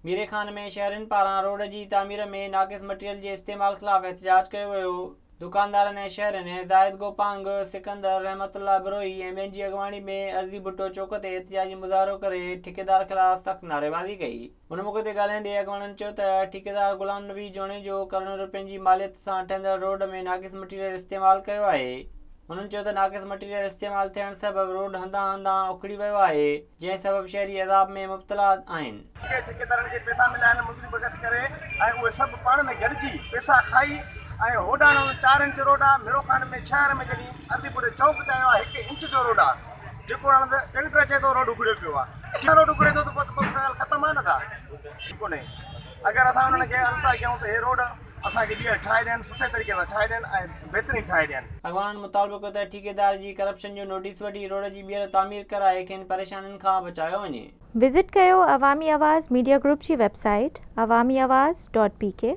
ميري خان ۾ شهرين پاران روڊ جي تعمير ۾ ناقص مٽيريل جي استعمال خلاف احتجاج ڪيو ويو. دڪاندارن ۽ شهرين زاهد گوپانگ، سڪندر، رحمت الله بروهي ۽ ٻين جي اڳواڻي ۾ عرضي ڀٽو چوڪ تي احتجاجي مظاهرو ڪري ٺيڪيدار خلاف سخت نعريبازي ڪئي. ان موقعي تي ڳالهائيندي اڳواڻن چيو ته ٺيڪيدار غلام نبي جوڻيجو ڪروڙين روپين جي ماليت سان ٺهندڙ روڊ ۾ ناقص مٽيريل استعمال ڪيو آهي. هنن چيو ته ناقص مٽيريل استعمال ٿيڻ سبب روڊ هنڌان هنڌان اکڙي ويو آهي. جنهن سبب شهري عذاب ۾ مبتلا آهن. ڪي ٺيڪيدارن کي پيسا مليا آهن مزدوري بگت ڪري ۽ اهي سڀ پاڻ ۾ گڏجي پيسا کائي ۽ هوڏانهن چار انچ روڊ آ ميرو خان ۾ شهر ۾ جڏهن اربي پوري چونڪ تي آيو آ هڪ انچ جو روڊ آ جيڪو هاڻ ته ٽريڪٽر اچي ٿو روڊ اکڙيو پيو آ جيئن روڊ اکڙي ٿو ته پوء ته ڳالهه ختم آ نه ٿا ڪونهي اگر اسان انهن کي عرض ٿا ڪيون ته هي روڊ اسان کي ٻيهر ٺاهي ڏين سٺي طريقي سان ٺاهي ڏين ۽ بهترين ٺاهي ڏين. اڳواڻن مطالبو ڪيو ته ٺيڪيدار جي ڪرپشن جو نوٽيس وٺي روڊ جي ٻيهر تعمير ڪرائي کين پريشانين کان بچايو وڃي. وزٽ ڪيو عوامي آواز ميڊيا گروپ جي website Awami Awaz dot P K.